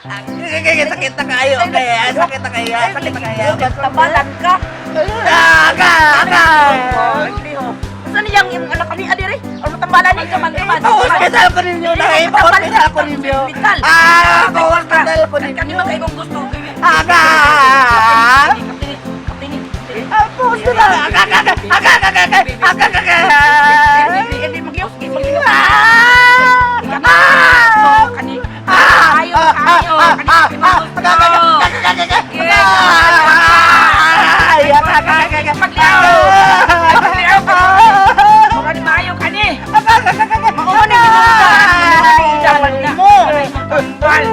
Sakit na kayo. Okay, sakit na kayo. Sakit na kayo. Tabalan ka. Aga! Aga! Saan niyang imong anak ni adiri? Ang matambalan ni kaman kaman. Pa-hospital ko ninyo na eh. Pa-hospital ko ninyo. Ah! Pa-hospital ko ninyo. Kani man kay kong gusto. Aga! Ah, pa-hospital. Aga! Aga! Aga! Aga! Aga! Aga! Aga! Hindi magyos, magyos. Ah! Ah! Kani. Ah! Ayo, ayo. Kani Aga! Aga! Aga! Aga! Aga! Ay, aga! Aga! Aga! Aga! Pagliaw. Mura ni maayo kani. Mao ni ginusa. Mo. Tambal.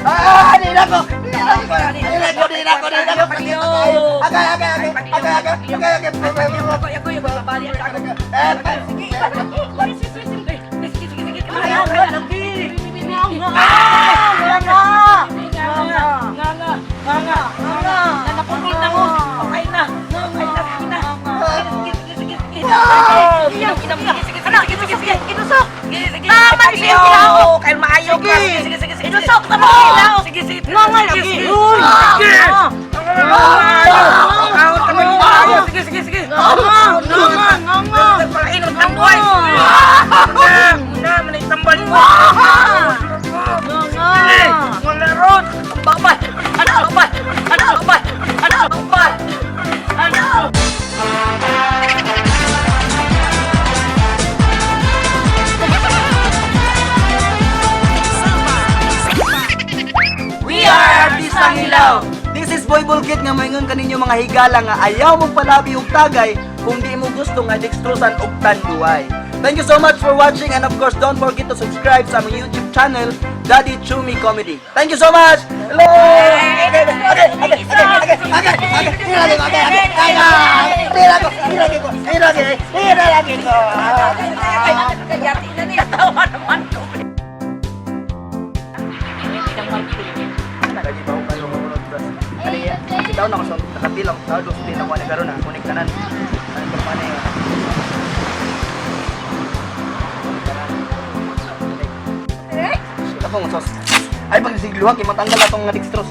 Ah, nila ko! Nila ko! Nila ko! Nila ko! Nila ko! Agay! Agay! Agay! Agay! Agay! Agay! Agay! Inusok na mo! Sige, sige. Nga lagi. Uy! Sige, sige, sige. Nga, nga, nga, nga. Palain ang tambuhay. Nga, manay tambal mo. Nga, nga. Ron. Ang babay. Ano, babay. Ano, babay. Ano, babay. Ano? We are Artistang Hilaw! This is Boy Bulkit nga maingon kaninyo mga higala nga ayaw mong palabi og tagay kung di mo gusto nga dextrosan og tanduay. Thank you so much for watching and of course don't forget to subscribe sa aming YouTube channel Daddy Chumi Comedy. Thank you so much! Hello! Okay, okay, okay, okay, okay, okay, okay, okay, okay, okay, okay, okay, okay, okay, Kaya niya tawa naman ko. Lagi ba kayo mga bras? Ani, bitaw na ko sa nakatilong tao dos din ako ani karon na kunik tanan. Ano pa man eh. Ako ng sauce. Ay pag sigluha kay matanggal atong nga dextrose.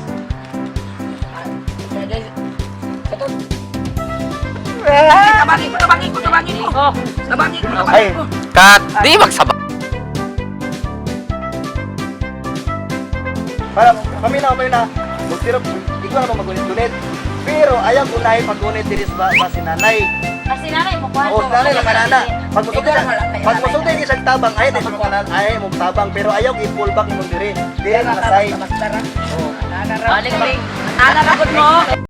Tabangin ko, tabangin ko, tabangin ko. Tabangin ko, tabangin ko. Cut! Di magsaba. Para kami na kami na magtiro ikaw na magunit-gunit. Pero ayaw ko na paggunit diri sa ba si nanay. Kasi nanay mo kuha. Oo, nanay lang kanana. Pag musulti pag musulti ni siyang tabang ay di siya kanan ay mo tabang pero ayaw i-pull back imong diri. Diri na side. Ana na mo.